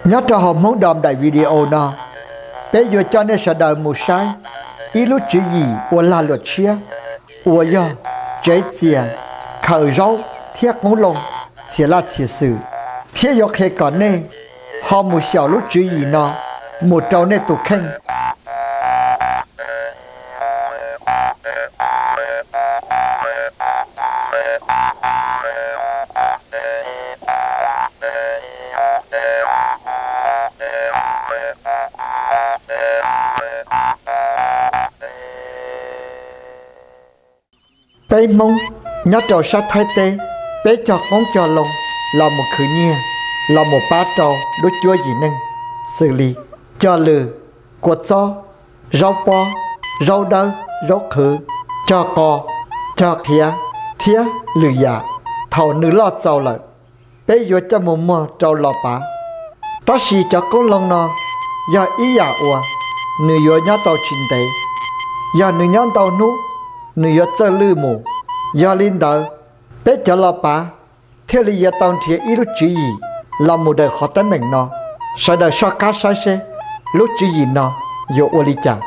Nyob rau hauv Hmoob Dom daim video no, peb yuav coj nej sawv daws mus saib ib lub tswv yim ua lag luam tshiab uas yog tsev txias, khaws zaub thiab qoob loo, txhias laj txhias xwm, thiab yuav qhia kom nej ho mus xyaum lub tswv yim no mus rau nej tus kheej. Peb Hmoob nyob rau sab Thaib teb, peb cog qoob cog loo los mus khwv nyiaj los mus pab rau lub cuab yim neej, xws li cog lws, kua txob, zaub pob, zaub dawb, zaub qhwv, cog qos, cog qhiav thiab lwm yam. Thaum nws loj txaus lawm, peb yuav coj mus muag rau los pav. Tab sis cov qoob loo no yog ib yam uas nws yuav nyob tau tsis ntev, yog nws nyob ntau hnub, nws yuav txawj lwj mus. Yog li ntawd, peb cov los pav thiaj li yuav tau nrhiav ib lub tswv yim los mus daws qhov teeb meem no. Sawv daws soj qab saib seb lub tswv yim no yuav ua li cas.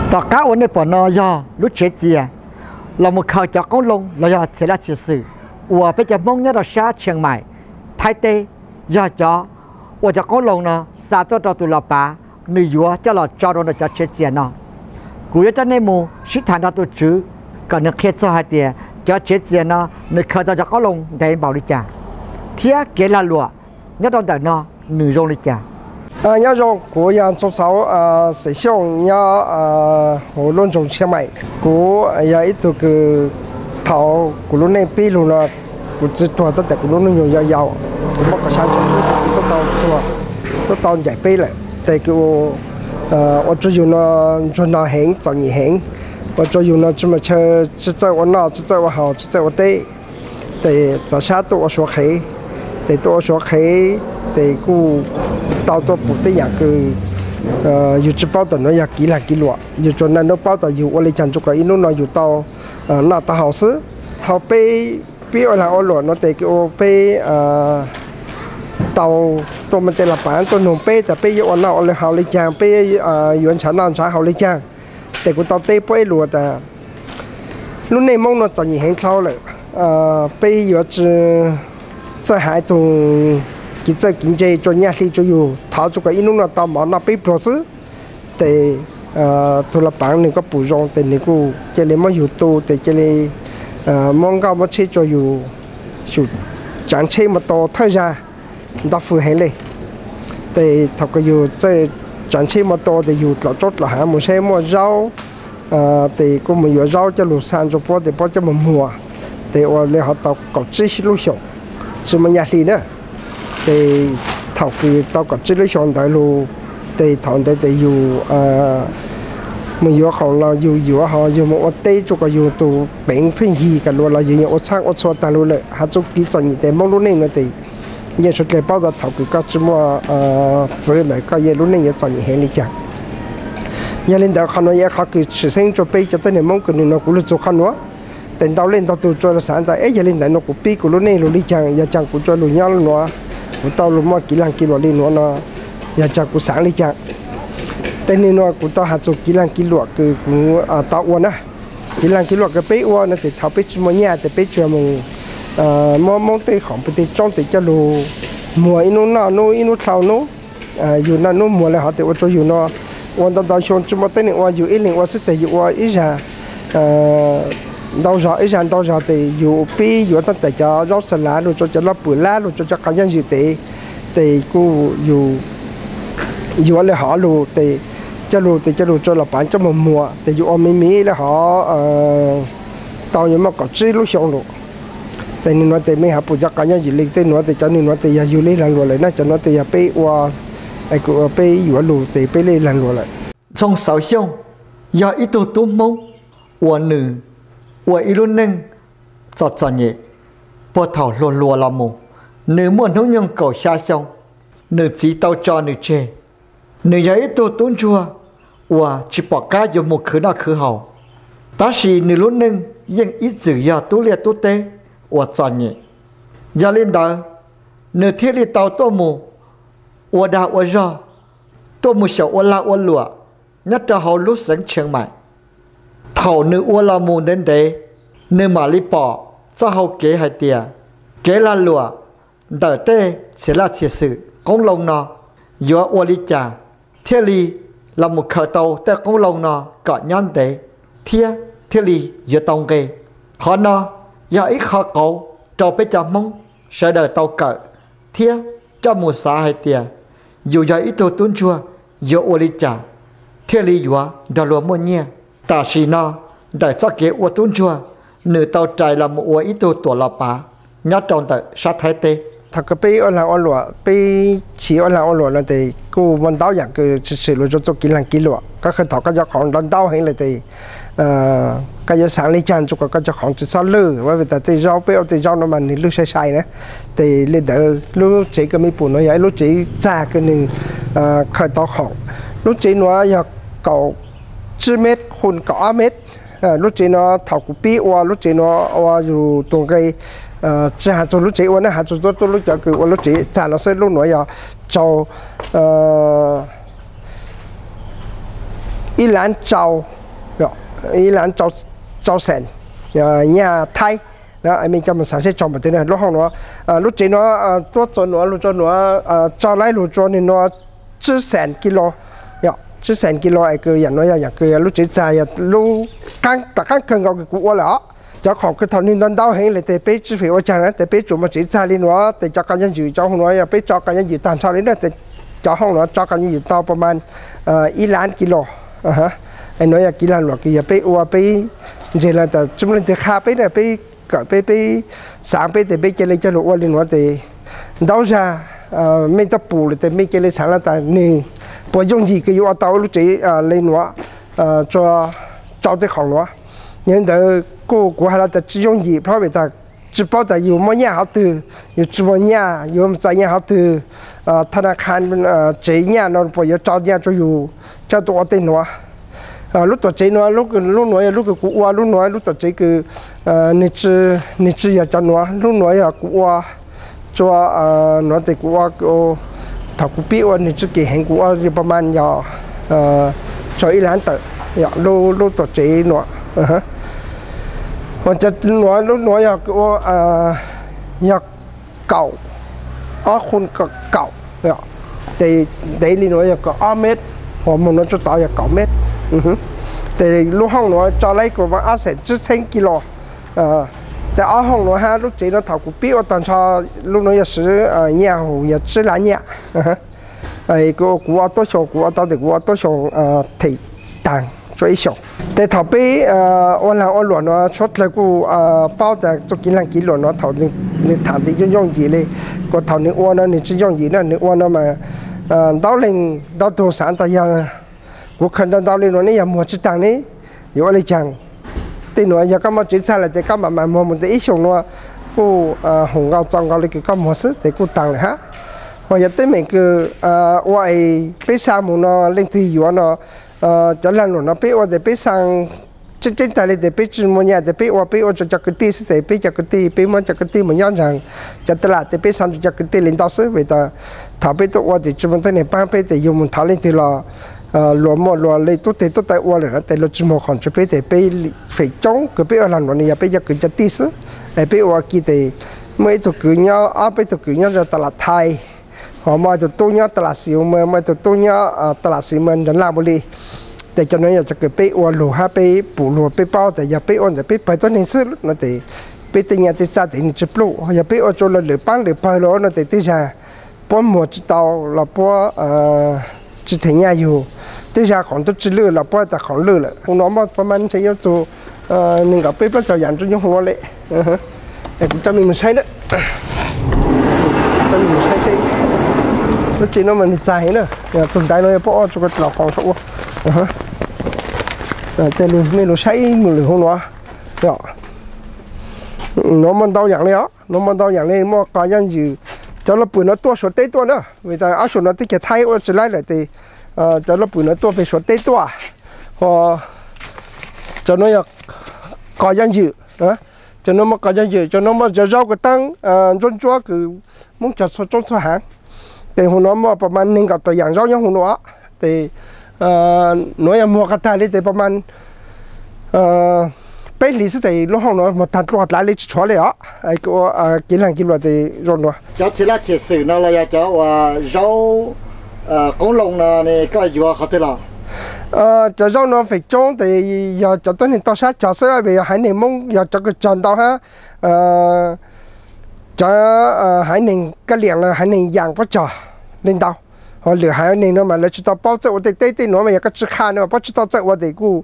Tom qab uas nej pom no yog lub tsev txias los mus khaws cov qoob loo los yog txhias laj txhias xwm uas peb cov Hmoob nyob rau sab Tsheej Maim, Thaib teb, yog cov ua cov qoob loo no xa tuaj rau tus los pav, nws yuav coj los tso rau ntawm cov tsev txias no. Kuv yuav coj nej mus sib tham nrog tus tswv kom nws qhia txog hais tias cov tsev txias no nws khaws tau cov qoob loo ntev npaum li cas, thiab kev lag luam nyob rau ntawm no nws zoo li cas. Nyob zoo, kuv yog Ntxoov Xauv, xeem Xyooj, nyob hauv lub nroog Tsheej Maim. Kuv yog ib tug kws thaum kuv lub neej pib lug no, kuv txiv tuag tab sis kuv lub hnub nyoog yau yau, kuv muaj kaum xya xwb kuv txiv tuaj tau ncaim peb lawm. Tes kws ua rua yug no ntsuag no heev, txom nyem heev, ua rua yug no tsi muaj chaw, tsi txawj ua noj, tsi txawj ua haus, tsi txawj ua teb. Tes txav sab tuaj ua Suav qhev. Tes tuaj ua Suav qhev, tes kuj tau tuaj pum tej yaam kws yug tsi paub tas nuav yog kev lag kev luam. Yug tsuas naj nub paub tas yug ua le caag rua kom ib nub no yug tau noj tau haus xwb. Thaum peb pib ua lag ua luam nuav tes kws ua peb tau tuaj muaj tej los pav tuaj nug peb tas peb yuav ua noj ua le haus le caag, peb yuav nrhav noj nrhav haus le caag. Tes kuv tau teb puab ib lus tas lub neej Moob nuav txom nyem heev dlhau lawm. Peb yuav tsi txawj has ib tug kev txawj kev ntse rua nyaj hli rua yug, thov rua kom ib nub no tau mov noj peb pluag xwb. Tes tug los pav nwg kuj pum zoo tes nwg kuj ca le muab yug tu tes ca le muab nkauj muab tsheb rua yug, xyum tsaav tsheb mus tau thawj zag nto fwm heev le. Tes thaum kws yug txawj tsaav tsheb mus tau tes yug dlaum tsob dlaum haav mus saib muaj zaub, tes kuj mus yuav zaub coj lug xa rua puab tes puab coj mus muag. Tes ua le hov tau kaum tsib lub xyoos tsi muaj nyaj hli na. Tes thaum kws tau kaum tsib lub xyoos ntawd lug, tes thaum ntawd tes yug mus yuav khoom los yug yuav ho yug mus ua teb rua kom yug tus peev pheej yig kom luas los yug yeej ua txhaaj ua txhua taag lug lawm. Has txug kev txom nyem tes Moob lub neej nuav tes yeej suav dlawg paub tas thaum kws koj tsi muaj txwv lawm koj yeej lub neej yuav txom nyem heev le caag. Yog le ntawd qhov nuav yog qhov kws tshwm xeeb rua peb cov tuab neeg Moob kws nwg nug kuv lug txug qhov nuav. Tes ntau leej ntau tug tsuas lug xaav tas eb yog le ntawd nuav kuv pib kuv lub neej lug le caag, yog caag kuv tsuas lug nyob nuav, kuv tau lug muaj kev laag kev luam le nuav no, yog caag kuv xaav le caag. Tes nwg nuav kuv tau has txug kev laag kev luam kws kuv tau ua na. Kev laag kev luam kws peb ua no tes thaum peb tsi muaj nyaj tes peb tsuas mus muab Moob tej khoom pw tej tsoob tes coj lug muag ib nub noj nub ib nub dlhau nub. Yug noj nub muag le hov tes ua rua yug no ua ntau ntau xyoo tsi muaj tuab neeg ua, yug ib leeg ua xwb tes yug ua ib zag ntau zog ib zag ntau zog tes yug pib yuav tab tom cov zaub xa lav lug rua cov loj pwm lab lug rua cov qhov nyaj zwm tes, tes kuj yug yuav le hov lug tes coj lug tes coj lug rua los pav coj mus muag tes yug ua miv miv le hov tau yuav muaj kaum tsib lub xyoo lawm. Ces nws nuav tes mej has puas cov qhov nyob ywm li tej nuav tes cov nws nuav tes yog yug li lag luam lawm na, cov nuav tes yog peb ua, kuv ua peb yuav lug tes peb li lag luam lawm. Ntxhoo Xauv Xyooj yog ib tug tub Hmoob uas nws ua ib lub neej txom txom nyem puag thaum hluas hluas los mus. Nws muaj hnub nyoog kaum xya xyoo, nws txiv tau tso nws tseg. Nws yog ib tug tub ntsuag uas tsis pom qab yuav mus khwv noj khwv haus, tab sis nws lub neej yeej ib txwm yog tub liaj tub teb uas txom nyem. Yog li ntawd, nws thiaj li tau tuaj mus ua dag ua zog, tuaj mus xyaum ua lag ua luam nyob rau hauv lub xeev Tsheev Maim. Thaum nws ua los mus ntev ntev, nws mam li pom txoj hau kev hais tias kev lag luam ntawm tej txhia laj txhia xwm qoob loo no yuav ua li cas thiaj li los mus khaws tau tej qoob loo no kom nyob ntev thiab thiaj li yuav tau nqe. Qhov no yog ib qho qauv rau peb cov Hmoob sawv daws tau kawm thiab coj mus xav hais tias yus yog ib tug tub ntsuag yuav ua li cas thiaj li yuav nrog luag muaj nyiaj. Tam sim no ntawm txoj kev ua tub ntsuag, nws tau rais los mus ua ib tug tuam los pav nyob rau ntawm sab Thaib teb. Thaum kws peb ua lag ua luam, peb chiv ua lag ua luam no tes kuj muaj ntau yam kws tshwm sim lug rua txuj kev lag kev luam. Koj khaws tau koj cov khoom ntau ntau heev lawm tes koj yuav xaav li caag rua kom koj cov khoom tsi txhob lwj. Vim tas tej zaub, peb ua tej zaub no mas nws lwj sai sai na. Tes li ntawd lub tsev kws mej pum nuav yog ib lub tsev txag kws nws khaws tau khoom. Lub tsev nuav yog kaum tsib mev khu kaum ob mev. Lub tsev nuav thaum kuv pib ua lub tsev nuav ua yus tus nqe, tsi has txug lub tsev ua na, has txug tuab lub cov kws ua lub tsev txag no xwb. Lub nuav yog tsau, ib lab tsau, ib lab tsau xees nyaj Thaib. Mej coj mus xaav seb tsau npaum twg na. Lub hoob nuav, lub tsev nuav tuab txug nuav lug rua nuav, tso laib lug rua nwg nuav tsib xees kilo, tsib xees kilo es kws yam nuav yog yam kws lub tsev txag yog lub tom qaab kawg nkaus kws kuv ua lawm os. Cov khoom kws thaum nwg ntau ntau heev lawm tes peb tsi fem ua caag na, tes peb tsuas muaj tsev txag li nuav tes cov koj nyob ywm cov hoob nuav yog peb tso koj nyob ywm tag nrho li na, tes cov hoob nuav tso koj nyob ywm tau pas mas ib lab kilo. Nuav yog kev lag luam kws yog peb ua peb ntseg le tas tsi muaj leej twg qha peb na, peb kawm peb, peb xaav peb tes peb ca le coj lug ua li nuav tes ntau zag mej tuaj pum lawm tes mej ca le xaav le tas nwg puas yooj yim kws yuav ua tau lub tsev le nuav, tsua tsau tej khoom nuav. Yog li ntawd kuj kuv has le tas tsi yooj yim plab vim tas tsi paub tas yus muaj nyaj hov twg, yus tsi muaj nyaj yus txais nyaj hov twg, tha na kha tsev nyaj no puas yuav tso nyaj rua yus coj tuaj ua tej nuav. Lub tuam tsev nuav, lub nuav yog lub kws kuv ua, lub nuav lub tuam tsev kws nwg tsi yog cov nuav, lub nuav yog kuv ua tsua nuav tes kuv ua, thaum kuv pib ua nwg tsi kev heev kuv ua yog pas mas yog tsua ib lab tawm lub tuam tsev nuav. Ua cov nuav, lub nuav yog, yog kaum, ob khu kaum, tes ntev li nuav yog kaum ob mev, hos moog nuav tsuj tod yog kaum mev. Tes lub hoob nuav tso laib kuas mas ob xees tsib txheeb kilo. Tes ob hoob nuav hab lub tsev nuav thaum kuv pib ua tag nrho, lub nuav yog swv nyaj hum yog tsib lab nyaj. Kuv ua tuab xyoo, kuv ua tau tes kuv ua tuab xyoo them taag tsua ib xyoos. Tes thaum peb ua laag ua luam nuav suav dlawg kuj paub tas txuj kev laag kev luam nuav thaum nwg tham tes yooj yooj yim le, kuas thaum nwg ua no nwg tsi yooj yim na, nwg ua no mas ntau leej ntau tug xaav tas yog kuv khaws ntau ntau le nuav neb yog muag tsi taag ne, yuav ua le caag. Tej nuav yog koj muaj tsev txag lawm tes koj mam mam muag mus tes ib xyoos nuav kuj hum nkaus txaus nkaus le kws koj muag xwb tes kuj taag lawm hab. Hos yog teeb meem kws ua es peb xaa mus no leej twg yuav no, cov laag luam no peb ua tes peb xaa tseeb tseeb tag le tes peb tsi muaj nyaj tes peb ua, peb ua rua cov kwv tij xwb tes peb cov kwv tij peb muab cov kwv tij mus nyob nraag cov taj lam tes peb xaa rua cov kwv tij le ntau xwb vim tas thaum peb tuaj ua tes tsi muaj teeb neeg paab peb tes yug mus thov leej twg los luas muaj luas le tub teg tub taw ua lawm na tes luas tsi muag khoom rua peb tes peb feem coob kws peb ua laag luam no yog peb cov kwv cov tij xwb. Es peb ua kiag tes muaj ib tug kwv nyob, ob peb tug kwv nyob rua taj lam Thaib, hos muaj ib tug tub nyob taj lam Xi Muas, muaj ib tug tub nyob taj lam Xi Muas nraag Laj Npus Lis. Tes cov nuav yog cov kws peb ua lug hab peb pum lug peb paub tas yog peb ua ntawm peb pawg tuab neeg xwb no tes peb tej nyaj tej txag tes nwg tsi pluj. Yog peb ua rua lwm paab lwm pawg lug no tes tej zag puab muag tsi tau los puab tsi them nyaj yug, tej zag khoom tub tsi lwj los puab tas khoom lwj lawm. Hauv no muaj pas mas ntshe yuav txug Nees nkaum peb plaub caug yam nyob hauv no li. Kuv coj nej mus saib na. Coj nej mus saib seb. Lub tsev no mas nws txav heev na. Tus ntaiv no yog pab ob tug ko los qos saum ua. Coj nej los saib mus lwm hauv no. Nuav muaj ntau yam li os, nuav muaj ntau yam li, muaj qos yaj ywm. Cov lauj pwm no tuaj Suav teb tuaj na, vim tas ob suam no teb chaws Thaib ua tsis laib lawm ces cov lauj pwm no tuaj pem Suav teb tuaj. Ho cov nuav yog qos yaj ywm. Cov nuav muaj qos yaj ywm, cov nuav muaj cov zaub kws teeb ntsuab ntsuab kws Moob cog txhua tsob txhua haav. Ces hauv no muaj pas mas nees nkaum tawm yam zaub nyob hauv no. Ces nuav yog muag qas tag li ces pas mas peb hlis xwb ces lub hoob no muag tag dlua dlav li tsis tshuav li os. Kev leeg kev luam ces zoo nuav. Cov txhia laj txhia xwm no los yog cov uas zaub qoob loo no ne koj yuav qhov twg los? Cov zaub no feem coob ces yog cov tuab neeg toj sab cog xwb, vim yog haiv neeg Moob yog cov kws cog ntau hab. Cov haiv neeg Kaj Liam los haiv neeg Yaam puab cog li ntau. Ho lwm haiv neeg no mas lawv tsis tau paub txawj ua tej teb tej nuav mas yog koj tsi qha no mas paub tsis tau txawj ua ces kuj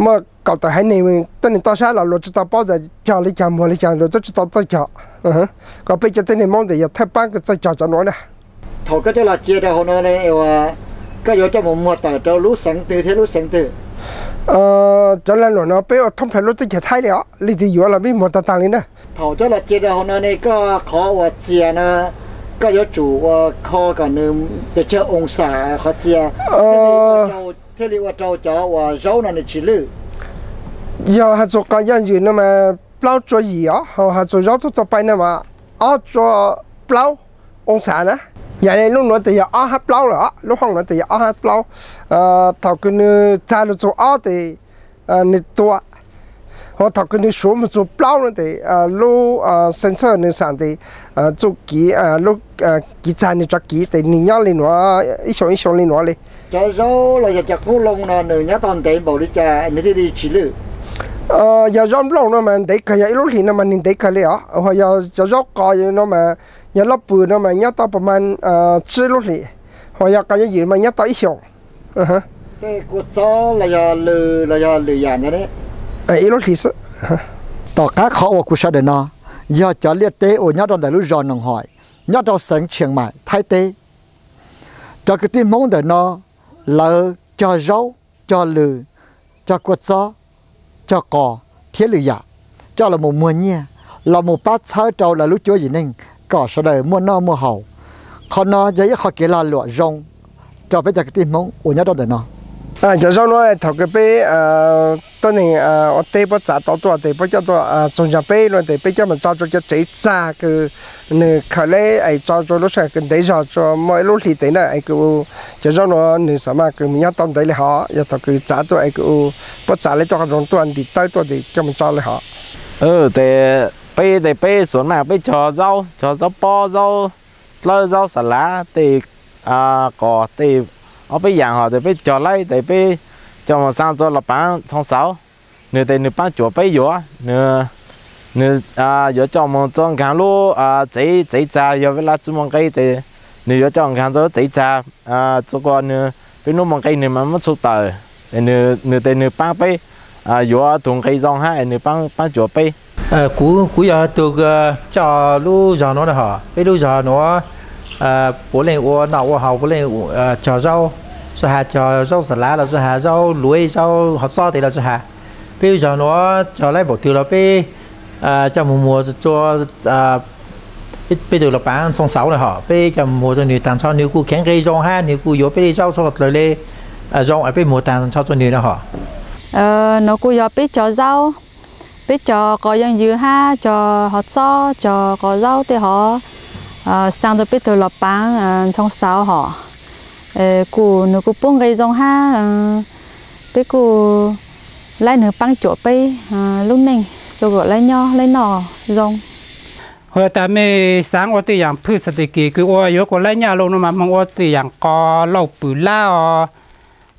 muaj kaum tawm haiv neeg tuab neeg toj sab los luag tsis tau paub tas cog li cas muag li cas luag twb tsis tau txawj cog. Kom peb cov tuab neeg Moob ntawm yog thawj paab kws txawj cog cov nuav na. Thaum koj coj los cia rau hauv no, koj yuav coj mus muag tawm rau lub xeev twg thiab lub xeev twg? Cov lag luam no peb ua thoob plaws lub teb chaws Thaib li os, leej twg yuav los peb muag tag tag li na. Thaum coj los cia rau hauv no ne koj qhov uas txias no koj yuav tsum ua kho kom nws pes tsawg oo xam qhov txias thiaj li ua rau cov uas zaub no nws tsis lwj? Yog has txug qos yaj ywm no mas plaub tsua yim os, ho has txug zaub tuaj txog pais no mas ob tsua plaub oo xam na. Yam li lub nuav tes yog ob hab plaub lawm os, lub hoob nuav tes yog ob hab plaub. Thaum kws nws txag lug txug ob tes nws tua, ho thaum kws nws suav moog txug plaub no tes lub sensor nws xam tes txuj kiv, lub kiv txag nws tso kiv tes nws nyob li nuav ib xyoos ib xyoos li nuav li. Cov zaub los yog cov qoob loo no nws nyob tau ntev npaum li cas nws thiaj li tsis lwj? Yog zaub nplooj no mas ntev kawg, yog ib lub hlis no mas nws ntev kawg li os. Ho yog cov zaub qos no mas, yog lauj pwm no mas nyob tau pas mas tsib lub hlis, ho yog qos yaj ywm mas nyob tau ib xyoos. Tej kua txob los yog lws los yog lwm yam ntawd ne? Ib lub hlis xwb. Tom qab qhov uas kuv sawv daws no yog cov liaj teb uas nyob rau ntawm lub zos Noom Haim, nyob rau xeev Tshias Maim, Thaib teb. Cov kwv tij Hmoob ntawm no lawv cog zaub, cog lws, cog kua txob, cog qos thiab lwm yam, coj los mus muag nyiaj, los mus pab txhawb rau lawv lub cuab yim neej kom sawv daws muaj noj muaj haus. Qhov no yog ib qho kev lag luam zoo rau peb cov kwv tij Hmoob uas nyob rau ntawm no. Cov zaub nuav thaum kws peb tuab neeg ua teb puab txav tau tuaj tes puab coj tuaj txug ntawm peb no tes peb coj mus tso rua cov tsev txag kws nws khaws le es tso rua lub sij hawm kws ntev zog rua muaj ib lub hlis tes na es kws cov zaub nuav nws xam maj kws mus nyob tau ntev le hov. Yog thaum kws txav tuaj es kws puab txav le tuaj qhov zoo tuaj ntim tawb tuaj tes coj mus tso le hov. Tes peb tes peb xuam maj peb cog zaub, cog zaub pob, zaub dlawb, zaub xa lav, tej qos, tej ob peb yam hov tes peb cog laib tes peb coj mus xaa rua Los Paav Ntxhoo Xauv. Nws tes nws paab cuam peb yuav, nws yuav coj mus rua nkaag lub tsev, tsev txag, yog vej lab tsi muaj nqe tes nws yuav coj nkaag rua lub tsev txag, rua kuas nws peb nub muaj nqe nws mas muab txhu tawm. Nws tes nws paab peb yuav tug nqe zoo hab nws paab, paab cuam peb. Kuv, kuv yog tug coj lub zog nuav na hov. Peb lub zog nuav puav leej ua noj ua haus, puav leej cog zaub, tsi has cog zaub xa lav los tsi has, zaub luiv, zaub hov txob tes los tsi has. Peb lub zog nuav cog laib npaum twg los peb coj mus muag rua peb tug Los Paav Ntxhoo Xauv na hov, peb coj mus muag rua nws taag nrho, nws kuj kheev nqe zoo hab nws kuj yuav peb le zaub txhua dlawg le zoo es peb muag taag nrho rua nws na hov. Nuav kuj yog peb cog zaub, peb cog qos yaj ywm hab cog hov txob, cog qos zaub tej hov, xaa rua peb tug Los Paav Ntxhoo Xauv hov. Kuj nws kuj pub nqe zoo hab peb kuj laib nws paab cuam peb lub neej rua kuas laib nyob laib noj zoo. Ho tas mej xaav ua tej yaam phwj xas tes kis kws ua yuav kuas laib nyaj lug no mas moog ua tej yaam qos lauj pwm lab os.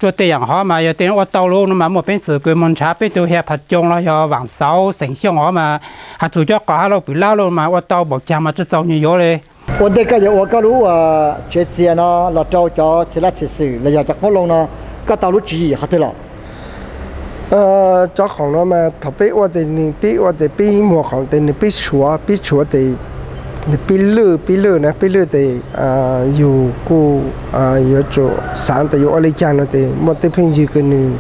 Rua tej yaam hov mas yog tej ua tau lug no mas muaj peev xwm kws moog nrhav peb tug Hia Phas Coo los yog Vaam Xauv xeem Xyooj hov mas has txug cov qos hab lauj pwm lab lug mas ua tau npaum caag mas tsi txaus nwg yuav le. Ua ntej koj yuav ua koj lub tsev txias no los rau cov txhia laj txhia xwm los yog cov qoob loo no, koj tau lub tswv yim qhov twg los? Cov khoom no mas thaum peb ua tes nws pib ua tes pib muag khoom tes nws pib tshuav pib tshuav tes nws pib lwj pib lwj na pib lwj tes yus kuj yuav tsum xav tes yuav ua li cas no tes muaj tej phooj ywg kws nws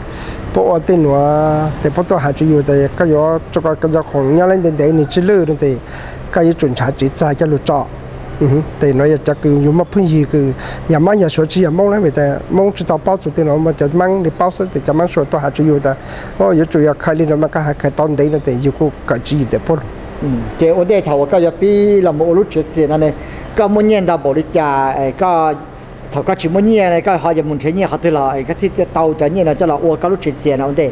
puab ua tej nuav tes puab tuaj has rua yus tes koj yuav tsum koj cov khoom nyob lawm ntev ntev nws tsi lwj no tes koj yuav tsum nrhav tsev txag coj lug tso. Tes no yog cov kws yus muaj phooj ywg kws yog Moob yog Suav tsi yog Moob na vim tas Moob tsi tau paub txug tej no mas cov Maab li paub xwb tes cov Maab Suav tuaj has rua yus tas yuav tsum yog khaws li no mas koj has khaws tau ntev no tes yus kuj kawm tswv yim tes puab lug. Ces ua ntej thaum uas koj yuav pib los mus ua lub tsev txias no ne, koj muaj nyiaj ntau npaum li cas? Thaum koj tsis muaj nyiaj ne koj ho yuav mus nrhiav nyiaj qhov twg los koj thiaj tau cov nyiaj no coj los ua koj lub tsev txias no ua ntej?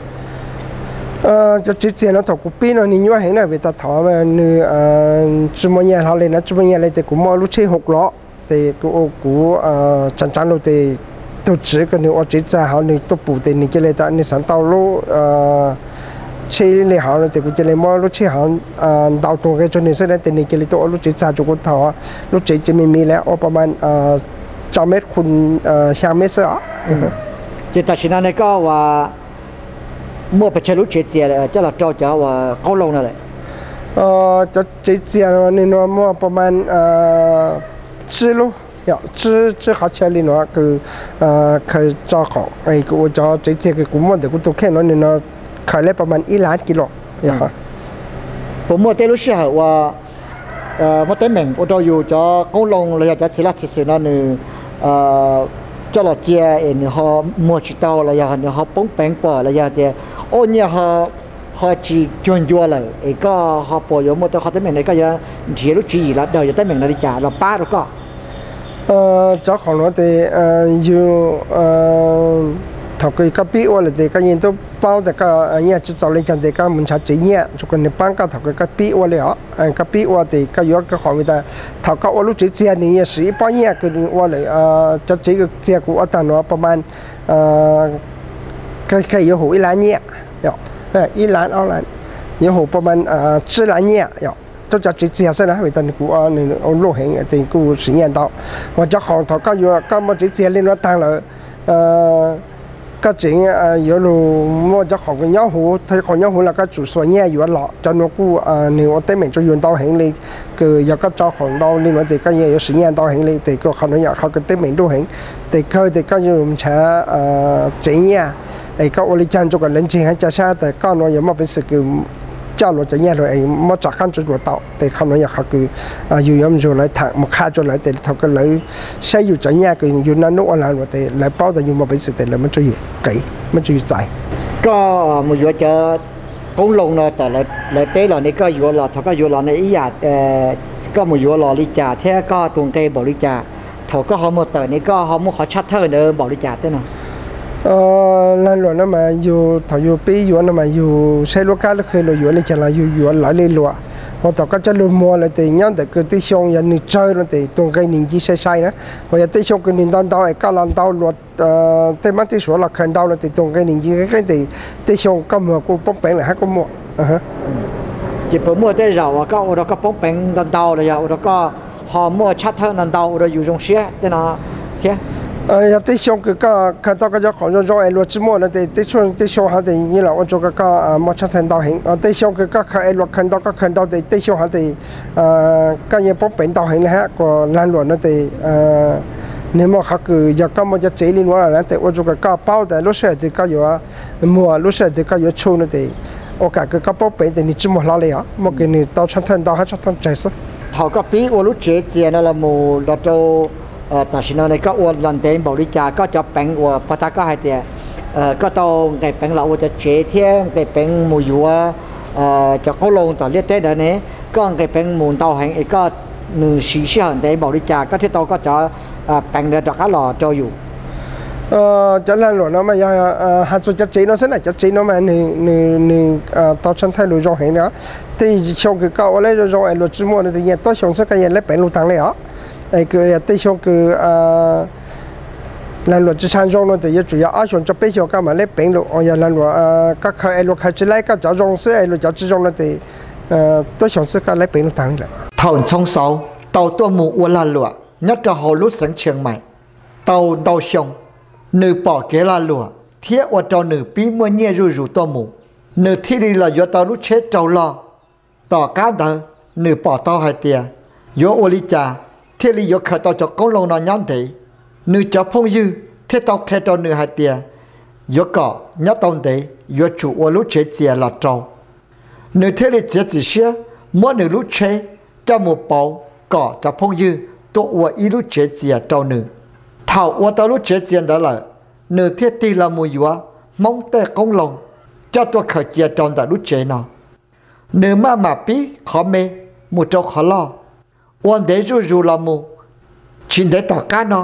Cov tsev txias no thaum kuv pib no nws nyuaj heev na vim tas thaum nws tsi muaj nyiaj hlo li na tsi muaj nyiaj li tes kuv muaj lub tsheb hauv los tes kuv ua kuv tsav tsav lug tes tug tswv kws nws ua tsev txag hov nws tuaj pum tes nws cia li tas nws xav tau lub tsheb li hov no tes kuv cia li muab lub tsheb hov ntau tug nqe rua nws xwb na tes nws cia li tuaj ua lub tsev txag rua kuv thaum lub tsev tsev me me li ua pas mas tsau meb khu xyaa meb xwb os. Ces tam sim no ne koj ua muaj pes tsawg lub tsev txias coj los rau cov uas qoob loo no lawm? Cov tsev txias no nws no muaj pas mas tsib lub, tsib, tsib qhov chaw li no kws khaws tso khoom kws ua cov tsev txias kws kuv muaj ntawm kuv tus kheej no nws no khaws li pas mas ib lab kis lus. Puas muaj tej lub sij hawm uas muaj teeb meem ua rau yus cov qoob loo los yog cov txiv laj txiv xwm no nws coj los cia es nws ho muag tsis tau los yog nws ho poob peev pom los yog tias ua nyiaj ho tsis cuag ncua lawm es koj ho puas yuav muaj tej qhov teeb meem ne koj yuav nrhiav lub tswv yim los daws cov teeb meem no li cas los pab rau koj? Cov khoom no tes yus thaum kws koj pib ua lawm tes koj yeej tub paub tas koj nyiaj tsi txaus li cas tes koj mus nrhav tsev nyiaj rua kws nws paab koj thaum kws koj pib ua li os. Koj pib ua tes koj yuav koj khoom vim tas thaum koj ua lub tsev txias nws yeej siv ib pob nyiaj kws nws ua lawm cov tsev txias kuv ua tag no pas mas qee qee yuav hum ib lab nyiaj, ib lab, yuav hum pas mas tsib lab nyiaj rua cov tsev txias xwb na vim tas nws kuj ua luj heev tes kuj siv nyiaj ntau. Hos cov khoom thaum koj yuav koj muaj tsev txias li no taag lawm koj tseem yuav lug muaj cov khoom kws nyob huv, cov khoom nyob huv los koj tsum xuas nyiaj yuav los cov nuav kuj nws ua teeb meem rua yus ntau heev li. Kws yog koj tso khoom ntau li no tes koj yeej yuav siv nyiaj ntau heev li tes kuj qhov nuav yog qhov kws teeb meem nruj heev. Tes kawg tes koj yuav nrhav tsev nyiaj es koj ua li caag rua kom lawv ntseeg hab ca sab tas koj nuav yuav muaj peev xwm kws coj luas cov nyiaj lug es muab rov qaab rua luas tau tes qhov nuav yog qhov kws yus yuav nrug lawv tham mus qha rua lawv tes thaum kws lawv saib yus cov nyiaj kws yus naj nub ua laag luas tes lawv paub tas yus muaj peev xwm tes lawv muab rua yus qev, muab rua yus txais. Koj mus yuav cov qoob loo no tas lawv teb los ne koj yuav los thaum koj yuav los ne ib yam koj mus yuav los li cas thiab koj tus nqe npaum li cas? Thaum koj ho muag tawm ne koj ho muab qhov tshaj thawj ntawd npaum li cas tej no? Laag luam no mas yus thaum yus pib yuav no mas yus saib lub kab lub qhe luas yuav li cas los yus yuav lawv li luas. Hos thaum koj coj lug muag lawm tes nyob ntawm kws tej xyoo yog nws tsawg no tes tus nqe nws nce sai sai na. Hos yog tej xyoo kws nws ntau ntau es koj los ntau luas tej mab tej suav los khaws ntau no tes tus nqe nws nce qeeb qeeb tes tej xyoo koj muag kuj poob peev lawm hab kuj muaj. Ces puas muaj tej zaum uas koj ua rau koj poob peev ntau ntau los yog ua rau koj ho muaj tshaj thawj ntau ntau ua rau yus zoo siab tej no thiab? Yog tej xyoo kws koj khaws tau koj cov khoom zoo zoo es luas tsi muaj no tes tej xyoo, tej xyoo hov tes yeej los ua rua koj muaj tshaj thawj ntau heev. Tej xyoo kws koj khaws es luas khaws ntau koj khaws ntau tes tej xyoo hov tes koj yeej poob peev ntau heev li hab. Kuas laag luam no tes nws muaj qhov kws yog koj muaj cov tsev li nuav lawm na tes ua rua kom koj paub tas lub sij hawm twg koj yuav muag, lub sij hawm twg koj yuav tshu no tes ua kam kws koj poob peev tes nws tsi muag hlo li os, muaj kws nws tau tshaj thawj ntau hab tshaj thawj tsawg xwb. Thaum koj pib ua lub tsev txias no los mus los rau tam sim no ne koj ua los ntev npaum li cas, koj cov peev uas puag ta koj hais tias koj tau nqes peev los ua cov tsev thiab nqes peev mus yuav cov qoob loo tom liaj teb ntawd ne, koj nqes peev mus ntau heev es koj nws siv sij hawm ntev npaum li cas koj thiaj tau koj cov peev ntawd rov qab los rau yus? Cov laag luam no mas yog has txug cov tsev no xwb na, cov tsev no mas nws tau tshaj thawj lug zoo heev li os. Tej xyoo kws koj ua lawv zoo zoo es luas tsi muaj no tes yeej tuab xyoo xwb koj yeej lawv peev lug taag li os. Es kws yog tej xyoo kws laag luam tsi tshaj zoo no tes yuav tsum yog ob xyoos tso peb xyoos koj mam lawv peev lug. Yog laag luam koj khaws es luas khaws tsi lawv koj cov zoo xwb es luas cov tsi zoo no tes tuab xyoo xwb koj lawv peev lug taag li lawm. Thaum Ntxhoo Xauv tau tuaj mus ua lag luam nyob rau hauv lub xeev Tshias Mais tau ntau xyoo, nws pom kev lag luam thiab ua rau nws pib muaj nyiaj zuj zus tuaj mus, nws thiaj li los yuav tau lub tsheb raug log. Tom qab ntawd nws pom tau hais tias yuav ua li cas thiaj li yuav khaws tau cov qoob loo no nyob ntev. Nws cov phooj ywg thiaj tau qhia rau nws hais tias yuav kom nyob tau ntev yuav tsum ua lub tsev txias los rau. Nws thiaj li txiav txim siab muab nws lub tsheb coj mus pauv kom cov phooj ywg tuaj ua ib lub tsev txias rau nws. Thaum ua tau lub tsev txias ntawd lawm, nws thiaj tig los mus yuav Hmoob tej qoob loo coj tuaj khaws cia rau ntawm lub tsev no. Nws maj mam pib qhov me mus rau qhov loj, ua ntev zuj zus los mus. Tsis ntev tom qab no,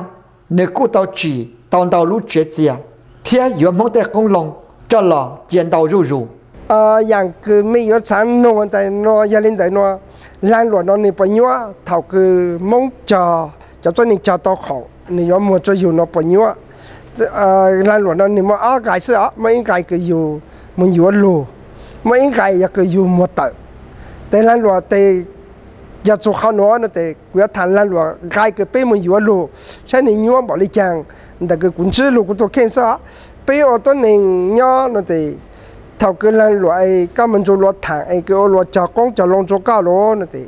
nws kuj tau tsim tau ntau lub tsev txias thiab yuav Hmoob tej qoob loo coj los cia ntau zuj zus. Yam kws mej yuav xaav nug tas no yog li ntawd no, laag luam no nwg puas nyuab? Thaum kws Hmoob cog, cov tuab neeg cog tau khoom nwg yuav muag tsua yug no puas nyuab? Laag luam no nwg muaj ob nqai xwb os, muaj ib nqai kws yug mus yuav lug, muaj ib nqai yog kws yug muag tawm. Tes laag luam tes yog txug qhov nuav no tes kuv yuav thaam laag luam nqai kws peb mus yuav lug saib nwg nyuab npaum li caag. Ntawm kws kuv ntsib lug kuv tug kheej xwb os, peb ua tuab neeg nyob no tes thaum kws laag luam es koj mus nrug luag thaam es kws ua luag cog qoob cog loo rua koj lug no tes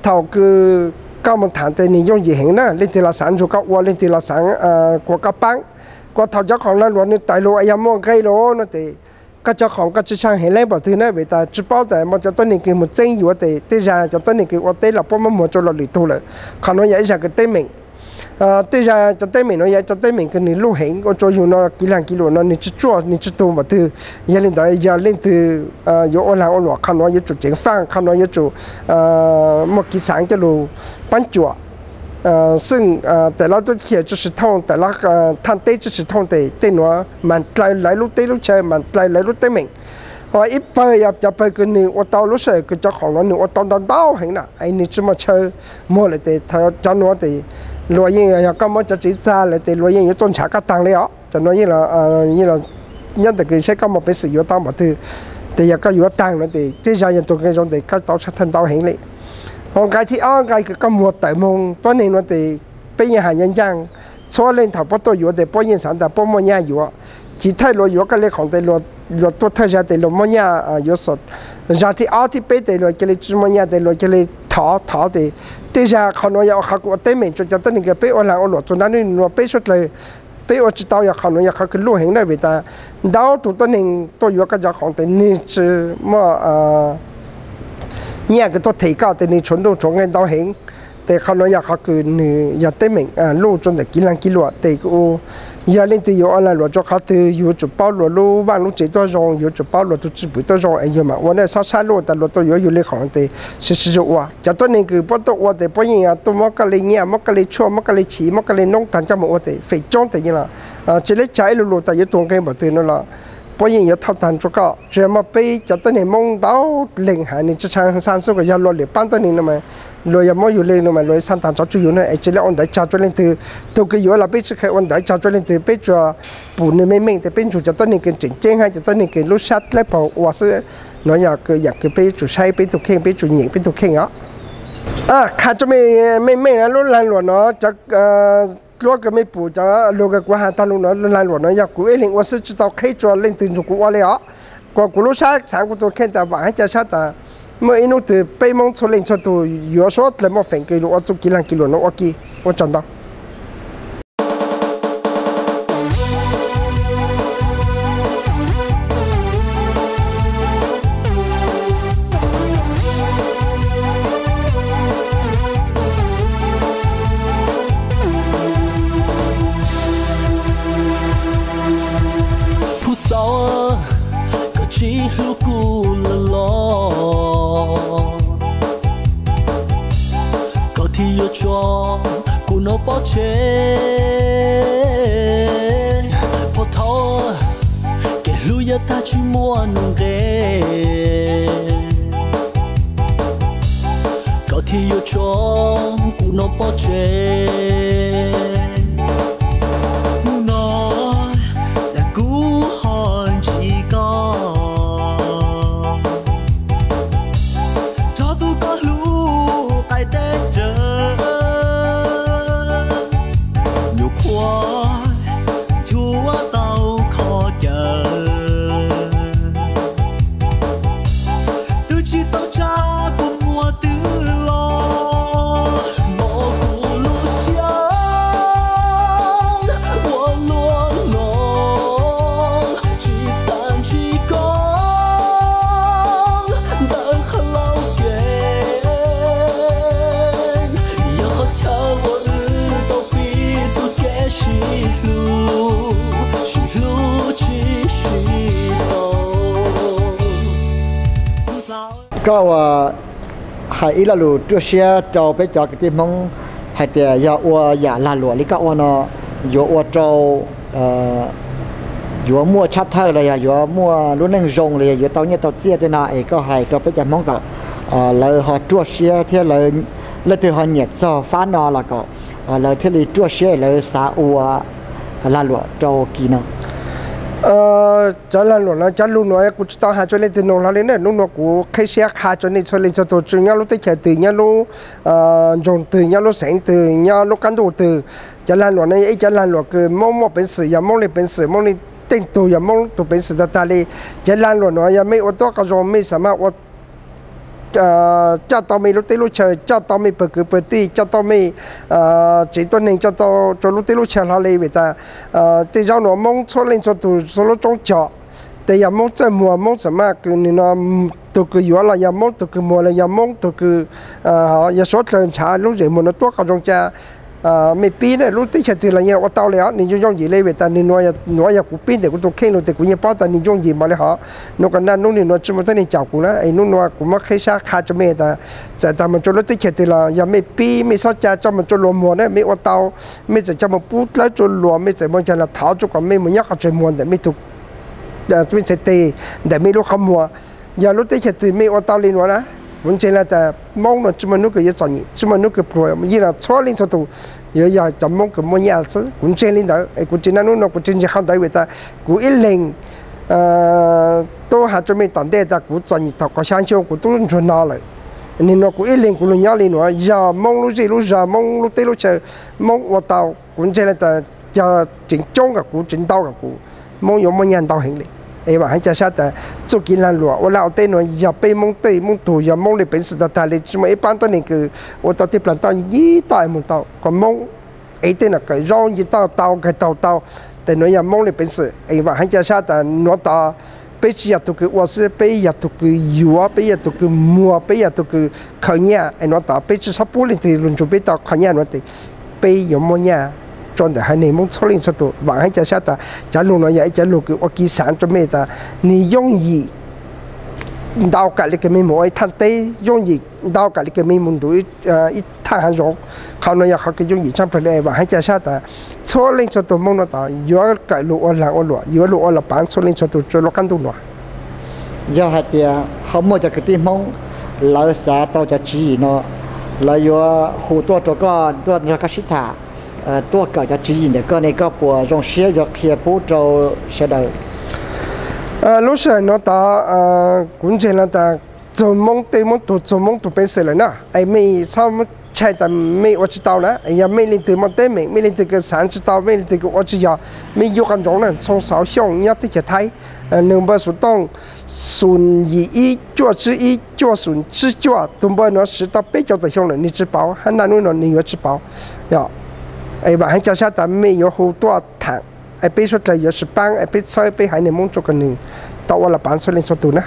thaum kws koj mus thaam tes nwg yooj yim heev na, leej twg los xaav nrug koj ua, leej twg los xaav kuas koj paab. Kuas thaum cov khoom laag luam nwg tawm lug es yog muaj nqe lug no tes koj cov khoom koj tsi tshaaj heev leej npaum twg na, vim tas tsi paub tas muaj cov tuab neeg kws mus txeeb yuav tes tej zag cov tuab neeg kws ua teb los puab muab muag rua luag lwm tug lawm. Qhov nuav yog ib zag kws teeb meem. Tej zag cov teeb meem nuav yog cov teeb meem kws nwg luj heev ua rua yug no kiv laag kiv luam no nwg tsi tsuaj nwg tsi tug npaum twg. Yog li ntawd yog leej twg yuav ua laag ua luam qhov nuav yuav tsum ceev faaj, qhov nuav yuav tsum muaj kiv xaav coj lug paab cuam. Xwb tes lawv tub chaw tsi tsi thooj, tes lawv thaaj teb tsi tsi thooj tes tej nuav mas dlaws lawv lub teb lub chaw, mas dlaws lawv lub teeb meem. Ho ib pawg yog cov pawg kws nwg ua tau lub sij hawm kws cov khoom nuav nwg ua tau ntau ntau heev na, nwg tsi muaj chaw muag lawm tes cov nuav tes luag yeej yog koj muab cov tsev txag lawm tes luag yeej yuav tuaj nrhav koj taag li os. Cov nuav yeej nyob ntawm kws saib koj muaj peev xwm yuav tau npaum twg. Tes yog koj yuav taag no tes tej zag yog tug nqe zoo tes koj tau tshaj thawj ntau heev li. Ho nqai thib ob nqai kws koj muag tawm moog tuab neeg no tes peb yeej has ncaaj ncaaj, txhua leej thaum puab tuaj yuav tes puab yeej xaav tas puab muaj nyaj yuav. Chiv thawj luag yuav koj le khoom tes luag tuaj thawj zag tes luag muaj nyaj yuav xwb. Zag thib ob thib peb tes luag cia li tsi muaj nyaj tes luag cia li thov thov tes tej zag qhov nuav yog qhov kws ua teeb meem rua cov tuab neeg kws peb ua laag ua luam txug nruab nub nuav peb suav dlawg peb ua tsi tau, yog qhov nuav yog qhov kws luj heev na, vim tas ntau tug tuab neeg tuaj yuav koj cov khoom tes nwg tsi muaj nyaj kws tuaj them koj tes nwg tshuav ntuj tshuav nqe ntau heev. Tes qhov nuav yog qhov kws nwg yog teeb meem luj rua ntawm kiv laag kiv luam tes kuj yog leej twg yuav ua laag luam rua qhov twg yuav tsum paub luag lub vaaj lub tsev tuab zoo, yuav tsum paub luag tug tswj pwm tuab zoo es yug mam ua na, xob sab luj tas luag tuaj yuav yug le khoom tes sib sib zug ua. Cov tuab neeg kws puab tuaj ua tes puab yeej tuaj muab koj le nyaj, muab koj le tshuaj, muab koj le chiv, muab koj le noob taag coj moog ua tes feem coob tes yeej los tsi le caag ib lu lug tas yuav tug nqe npaum twg no los puab yeej yuav thauj taag rua koj. Tsuas yog muaj peb cov tuab neeg Moob ntau leeg has nwg tsi tshaaj xaa xwb, kuas yog luag lwm paab tuab neeg no mas luag yog muab yug le no mas luag xaa taag tsov tsuj yug na, es tsi le ua ntawv tsaug rua leej twg. Tug kws yuav los peb tsi kheev ua ntawv tsaug rua leej twg, peb tsuas pum nwg meej meej tes peb nrug cov tuab neeg kws tseem ceeb hab cov tuab neeg kws lub sab dlawb paug ua xwb. Nuav yog kws yaam kws peb yuav tsum saib peb tug kheej, peb tsum nyeem peb tug kheej os. Qha rua mej meej meej na, lub laag luam no cov dluab kws mej pum cov lug kws kuv has taag lug no, lub laag luam no yog kuv ib leeg ua xwb, tsi tau qheb rua leej twg nrug kuv ua le os. Kuas kuv lub sab xaav kuv tug kheej tas vaam hab ca sab tas muaj ib nub twg peb Moob txhua leej txhua tug yuav suav dlawg muaj feem kws lug ua txuj kiv laag kiv luam no ua ke. Ua tsaug ntau. Phub xav koj tsis hlub kuv lawm los, koj thiaj yuav tso kuv nov pob tsev. Puag thaum kev hlub yuav tag tsis muaj nqe, koj thiaj yuav tso kuv nov pob tsev. Hnub no cas kuv ho ntsib koj, rov tu koj hlub qaib teb rawv, nyuam qhuav cuab tau kho Koj ua hais ib lo lus ruaj siab rau peb cov kwv tij Hmoob hais tias yog ua yam lag luam li koj ua no yuav ua rau yuav muaj tshaj thawj los yog yuav muaj lub neej zoo los yog yuav tau nyiaj tau txiaj tej no es koj hais rau peb cov Hmoob kom lawv ho ruaj siab thiab leej twg ho nyiam txog fab no los kom lawv thiaj li ruaj siab lawv xav ua lag luam rau kis no. Cov lag luam no cov lus nuav kuv tsis tau has rua leej twg noog hlo li na, hnub nuav kuv qheb siab qha rua nej txhua leej txhua tug tsi nyob lub teb chaws twg, nyob lub nroog twg, nyob lub xeev twg, nyob lub qab ntuj twg. Cov lag luam no yog ib cov lag luam kws Moob muaj peev xwm, yog Moob le peev xwm, Moob le teej tug, yog Moob tug peev xwm tag tag li. Cov lag luam nuav yog mej ua tuab qhov zoo mej xav maj ua coj tau mej lub teb lub chaw, coj tau mej pawg kwv pawg tij, coj tau mej tsev tuab neeg, coj tau rua lub teb lub chaw hlo li vim tas tej zaub nuav Moob txhua leej txhua tug txhua lub roob cog. Tes yog Moob txawj muag Moob xav maj kws nwg no tug kws yuav los yog Moob, tug kws muag los yog Moob, tug kws yog suav dlawg ntshaw lub zeem muag nuav tuab qhov zoo ca mej pib na, lub teb chaws twg los yeej ua tau li os, nwg yooj yooj yim li vim tas nwg nuav yog kuv pib ntawm kuv tug kheej lug tes kuv yeej paub tas nwg yooj yim npaum li hov. Nuav kuv naj nub nwg nuav tsi muaj tuab neeg caum kuv na es nub nuav kuv muab qheb sab qha rua mej tas txawm tas moog rua lub teb chaws twg los yog mej pib mej xob ca coj moog rua luag muag na mej ua tau. Mej txawm coj moog pub dlawb rua luag, mej txawm moog ca los thov rua kom mej moog nyob qhov tsev muag ntawm mej tug mej txhais teg ntawm mej lub qhov muag. Yog lub teb chaws twg mej ua tau li nuav na, kuv ntseeg le tas Moob nuav tsi muaj nub kws yuav txom nyem, tsi muaj nub kws pluag, yeej los txhua leej txhua tug yuav yog cov Moob kws muaj nyaj xwb. Kuv ntseeg li ntawd es kuv tsi naj nub nuav kuv tsi ntseeg qhov ntawd vim tas kuv ib leeg tub has rua mej tom ntej tas kuv txom nyem thaum kaum xya xyoo kuv tub ntsuag no lawm. Nwg nuav kuv ib leeg kuv lug nyob li nuav yog Moob lub zej lub zog, Moob lub teb lub chaw, Moob ua tau. Kuv ntseeg le tas cov tseem coob kom kuv, tseem ntau kom kuv, Moob yuav muaj nyaj ntau heev li. Es vam heev ca sab tas txuj kev lag luam ua laj ua teb nuav yog peb Moob tej Moob tug, yog Moob le peev xwm tag tag li, tsi muaj ib paab tuab neeg kws ua tau tej plaag toj nce toj es moog tau kom Moob ev tej nuav kawm zaub nce toj tau, kawg taug tau. Tes nuav yog Moob le peev xwm es vam heev ca sab tas nuav tod peb tsi yog tug kws ua xwb, peb yog tug kws yuav, peb yog tug kws muag, peb yog tug kws khaws nyaj es nuav tod peb tsi xob pub leej twg lug nrug peb tau qhov nyaj nuav tes peb yuav muaj nyaj rua ntawm haiv neeg Moob txhua leej txhua tug. Vam heev ca sab tas cov lug nuav yog ib cov lug kws ua kev xaav rua mej tas nwg yooj yim ntau kawm le kws mej moog ua ib thaaj teb, yooj yim ntau kawm le kws mej moog ntuv ib thaaj haav zoov. Qhov nuav yog qhov kws yooj yim tshaj plawg li. Vam heev ca sab tas txhua leej txhua tug Moob nuav tod yuav kawm lug ua laag ua luam, yuav lug ua laj paav txhua leej txhua tug rua lub qaab ntuj nuav. Yog hais tias ho muaj cov kwv tij Hmoob lawv xav tau cov tswv yim no, lawv yuav hu tuaj rua koj tuaj nrog koj sib tham, tuaj kawm cov tswv yim ntawm koj ne, koj puas zoo siab yuav qhia pub rau sawv daws? Lub sij hawm nuav tod kuv ntseeg le tas txug Moob tej Moob tug, txug Moob tug peev xwm lawm na, es mej txhob ntshai tas mej ua tsi tau na. Yog mej leej twg muaj teeb meem, mej leej twg kws xaav tsi tau, mej leej twg kws ua tsi yog, mej yuav qhov ntsoov na. Txhoo Xauv Xyooj nyob teb chaws Thaib, nws npawb xuv tooj xum yim ib cuaj tsib ib cuaj xum tsib cuaj, tug npawb nuav siv tau peb caug tawm xyoo lawm nwg tsi pauv, hab naj nub nuav nwg yuav tsi pauv. Es vam heev ca sab tas mej yuav hu tuaj tham, es peb suav dlawg yuav sib paab, es peb txhawb peb haiv neeg Moob rua kom nwg tau ua laj paav txhua leej txhua tug na.